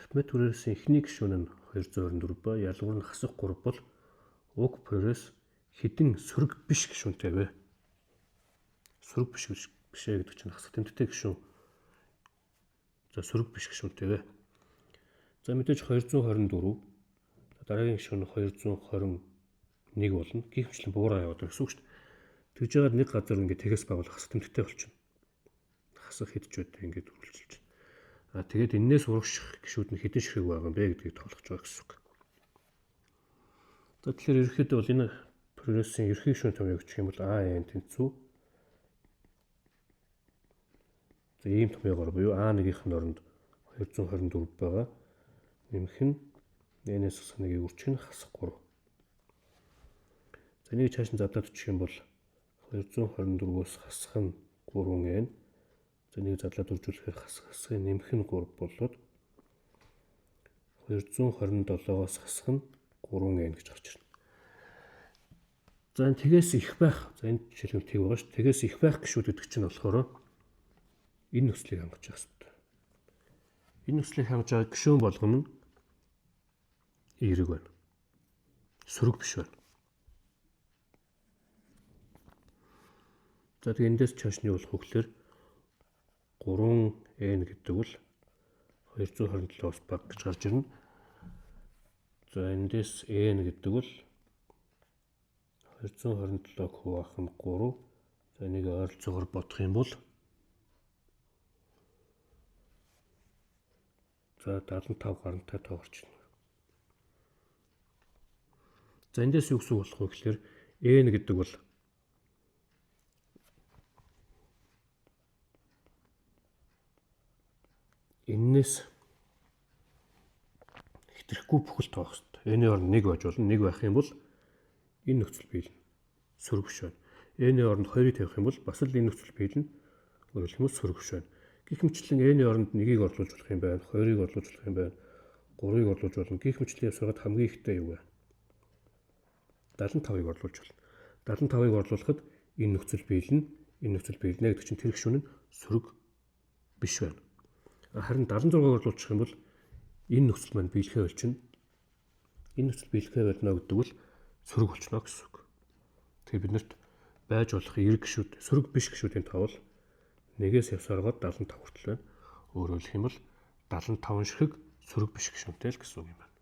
Арифметик прогрессийн эхний гишүүн нь 224 ба ялгуур нь хасах 3 бол уг прогресс хэдэн сөрөг биш гишүүнтэй вэ? Сөрөг биш биш гэдэг чинь хасах тэмдэгтэй гишүүн. За сөрөг биш гишүүнтэй вэ? За мэдээж 224, дараагийн гишүүн нь 221 болно. Гэх мэтлэн буураа яваад байгаа гэсэн үг шүү дээ. Тэгж жагаад нэг газар ингээд тэгээс байгуулах хасах тэмдэгтэй болчихно. Хасах хэдч байдаг ингээд үргэлжилж байна. А тэгээд энээс урагших гишүүд нь хэдэн ширхэг байгаа юм бэ гэдгийг тоолох байгаа гэсэн үг. За тэгэхээр ерөнхийдөө бол энэ прогрессийн ерхий гишүүн томьёо гэх юм бол А n тэнцүү. За ийм томьёогоор буюу А1-ийн оронд 224 байгаа. Нэмэх нь n-ээс хасах 1-ийг үрчих нь хасах 3. За энийг чааш нь задлаад өччих юм бол 224-өөс хасах нь 3n. За энийг задлаад үржүүлэхээр хасах хасахын нэмэх нь 3 болоод 227-оос хасах нь 3n гэж гарч ирнэ. За энэ тэгээс их байх. За энэ жишээлбэл тэг байгаа шүү. Тэгээс их байх гişүүд гэдэг чинь болохоор энэ нөхцөлийг хангаж явах хэрэгтэй. Энэ нөхцөлийг хангаж байгаа гишүүн болгоно нь эерэг байна. Сөрөг биш байна. За тэгээ эндээс чааш нь юу болох вэ гэхээр 3n гэдэг бол 227-оос бага гэж гарч ирнэ. За эндээс n гэдэг бол 227-г хуваах нь 3. За энийг ойролцоогоор бодох юм бол за 75 гарантай тоо гарч ирнэ. За эндээс юу гэсэн үг болох вэ гэхээр n гэдэг бол эннээс хэтэрхгүй бүхэл тоо байх хэрэгтэй. N-ийн оронд 1 байж болно. 1 байх юм бол энэ нөхцөл биелнэ. Сөрөг биш байна. N-ийн оронд 2-ыг тавих юм бол бас л энэ нөхцөл биелнэ. Өөрөөр хэлбэл сөрөг биш байна. Гэх мэтлэн N-ийн оронд 1-ийг орлуулж болох юм байна, 2-ыг орлуулж болох юм байна, 3-ыг орлуулж болно. Гэх мэтлэн явсараад хамгийн ихтэй юу вэ? 75-ыг орлуулж болно. 75-ыг орлуулахад энэ нөхцөл биелнэ, энэ нөхцөл биелнэ гэдэг чинь тэр гишүүн нь сөрөг биш байна. Харин 76-ыг орлуулчих юм бол энэ нөхцөл маань биелэхээ болчихно. Энэ нөхцөл биелэхээ болно гэдэг бол сөрөг болчихно гэсэн үг. Тэгэхээр биднэрт байж болох эерэг гишүүд, сөрөг биш гишүүдийн тоо бол 1-ээс явсараад 75 хүртэл байна. Өөрөөр хэлэх юм бол 75 ширхэг сөрөг биш гишүүнтэй л гэсэн үг юм байна.